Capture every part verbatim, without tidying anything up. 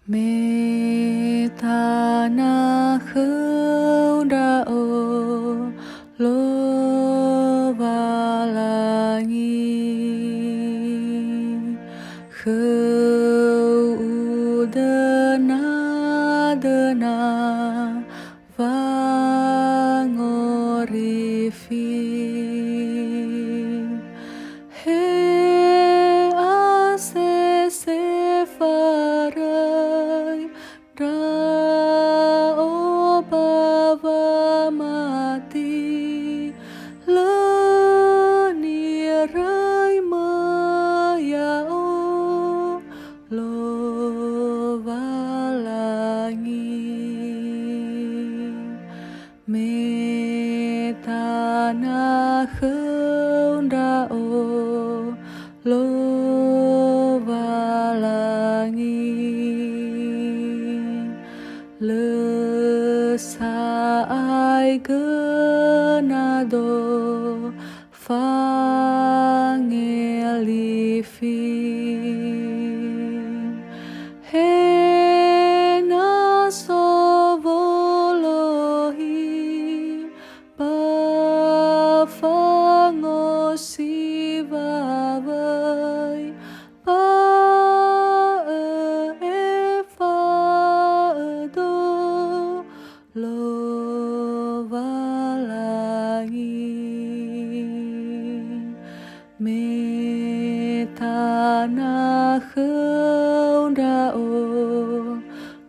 Me tanö khöu ndra'o, Lowalangi, khöu udöna-döna wangorifi. He asese faröi ndra'o ba wamati, lö niröi-Mö ya'o, Lowalangi. Me tanö khöu ndra'o, Lowalangi, lö sa'ae gönado fangelifi. He na so wolohi ba fangosiwa wöi, ba ö'e fa'ödo, Lowalangi. Me tanö khöu ndra'o,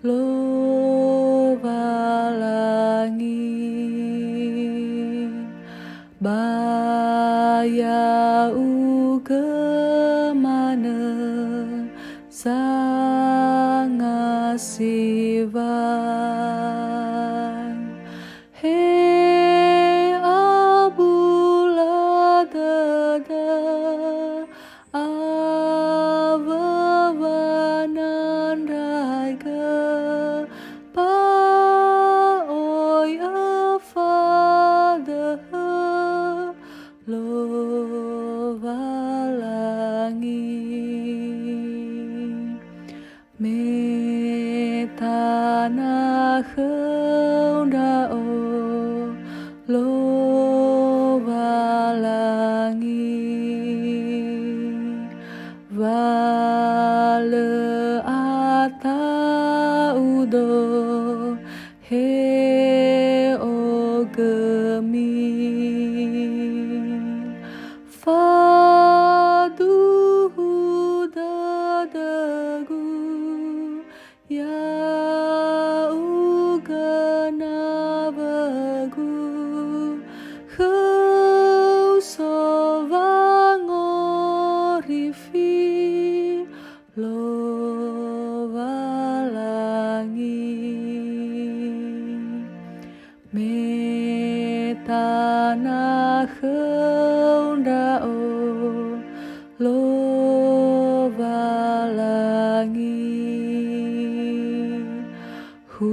Lowalangi, ba ya'ugö manö zangasiwa. He abula dödö awö wanandraigö, ba oi öfa döhö, Lowalangi. Me tanö khöu ndra'o, Lowalangi, wa lö ata'udo he ogömi. Faduhu dödögu, ya'ugö nawögu, khöu so wangorifi, Lowalangi. Me tanö khöu ndra'o, Lowalangi, hu